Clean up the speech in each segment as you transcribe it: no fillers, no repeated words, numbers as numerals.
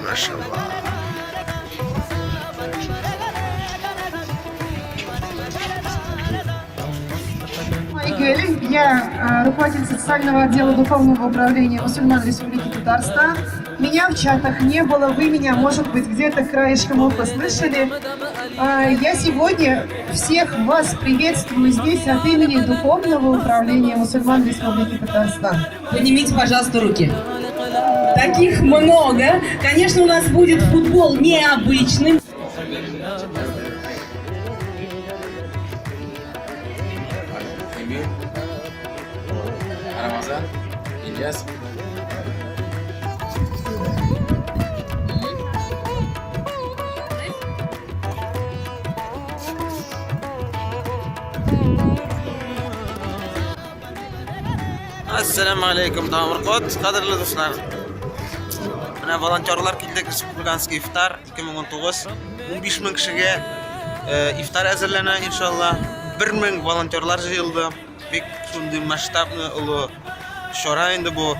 Машалла. Айгель, я руководитель социального отдела Духовного управления мусульман Республики Татарстан. Меня в чатах не было, вы меня, может быть, где-то краешком уха слышали. Я сегодня всех вас приветствую здесь от имени Духовного управления мусульман Республики Татарстан. Поднимите, пожалуйста, руки. Таких много. Конечно, у нас будет футбол необычным. Эмиль, Рамазан, Ильяс. Ассаламу алейкум, Тамыркот, кадерле дуслар. Менә волонтерлар килдек Республиканский ифтар 2019. 15 мең кешегә э, ифтар әзерләнә, иншалла. 1 мең волонтерлар җыелды. Бик шундый масштабный олы чара инде бу.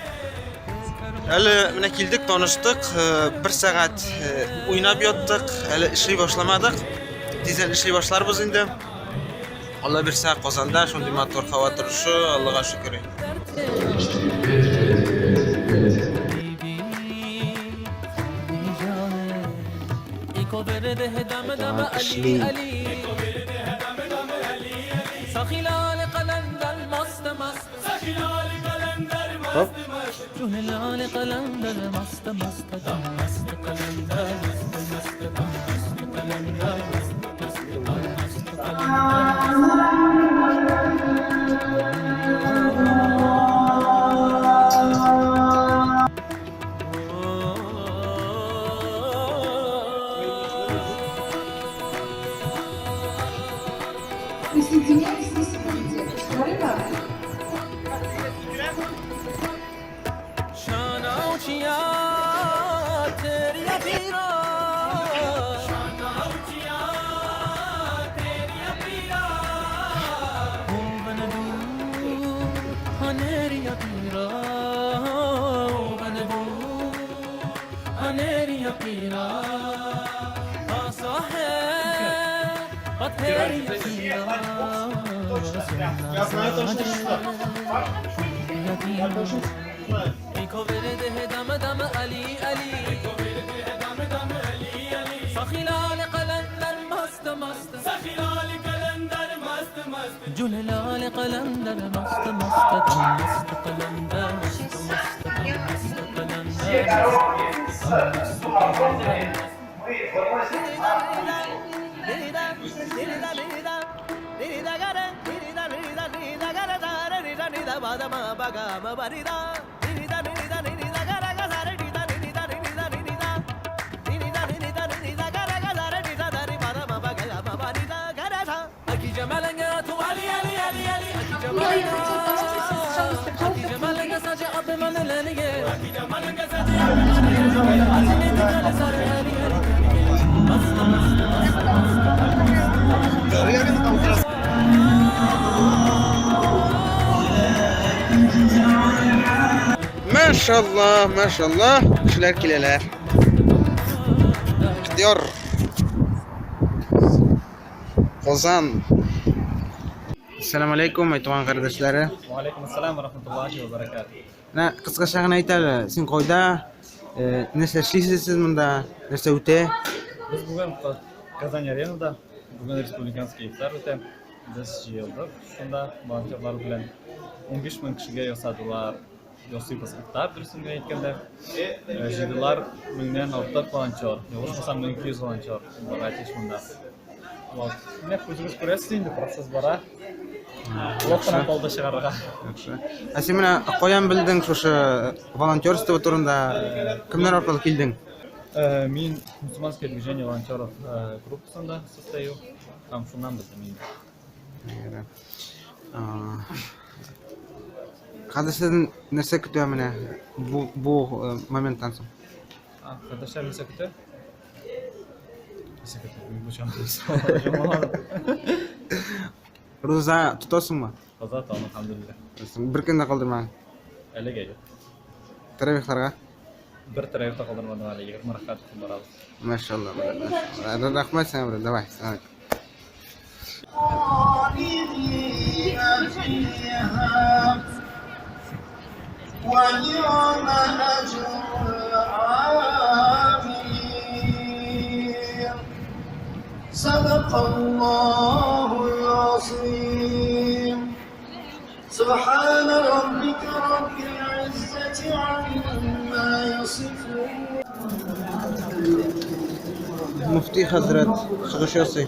Әле менә килдек, таныштык, э, бер сәгать э, уйнап яттык, әле эшли башламадык. Тиздән эшли башларбыз инде. Алла бирсә, Казанда шундый матур һава торышы, Аллага шөкер. Эшли. Хоп. Присоединяйтесь, правильно? Я хотела, пожалуйста, пожалуйста, Машалла, машалла, кешеләр киләләр. Ихтияр. Казан. Ассаламу алейкум, туган кардәшләре. Ва алейкум ассалам ва рахматуллахи ва баракатух. Менә кыскача гына әйт әле, син кайда? Э, нәрсә эшлисез сез монда? Нәрсә үтә? Без бүген Казань аренада, бүген республиканский ифтар үтә. Без җыелдык шунда волонтерлар белән. 15 мең кешегә ясадылар. Ясыйбыз ифтар, дөресен генә әйткәндә. Э, җыйдылар меңнән артык волонтер. Ялгышмасам, 1200 волонтер булырга тиеш монда. Вот. Менә үзегез күрәсез инде, процесс бара. Лок кына калды чыгарырга. Яхшы. Ә син менә каян белдең шушы волонтерство турында? Кемнәр аркылы килдең? Э, мин мусульманское движение волонтеров э, группасында состою. Там шуннан белдем инде. Хәзер сезне нәрсә көтә менә бу бу э, моменттан соң? Кардәшләр нәрсә көтә? Руза тотасыңмы? Роза тотам, алхамдулилла. Бер көн дә калдырмаган. Әлегә юк. Тәравихларга? Бер тәравих та калдырмадым әле, 20 рәкать укып барабыз. Машалла, брат. Рәхмәт сиңа, брат. Давай, салам. سبحان ربك رب العزة عما يصفون. Мөфти хәзрәт чыгыш ясый.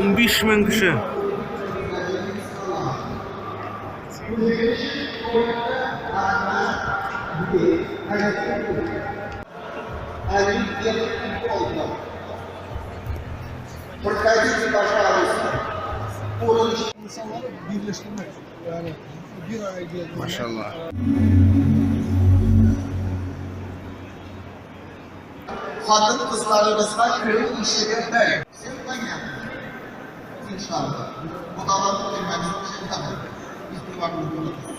15 мең кеше. Проходите, пожалуйста. İnsanları birleştirmek. Yani bir araya geldiğinde Машалла. Хатын-кызларыбызга керү ишеге бер. Все понятно. İnşallah. Bu davam ettirmemiz için tamam. İhtimalini buluruz.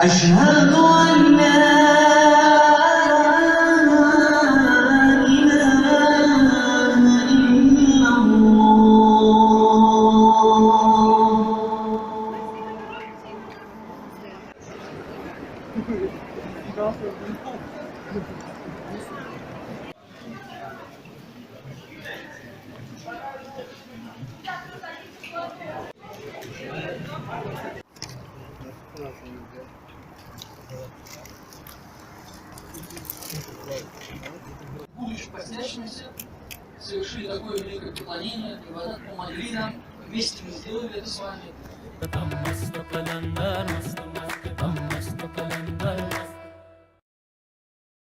أشهد أن لا إله إلا الله. Будучи постящимися, совершили такое великое поклонение, и вот помогли нам, вместе мы сделали это с вами.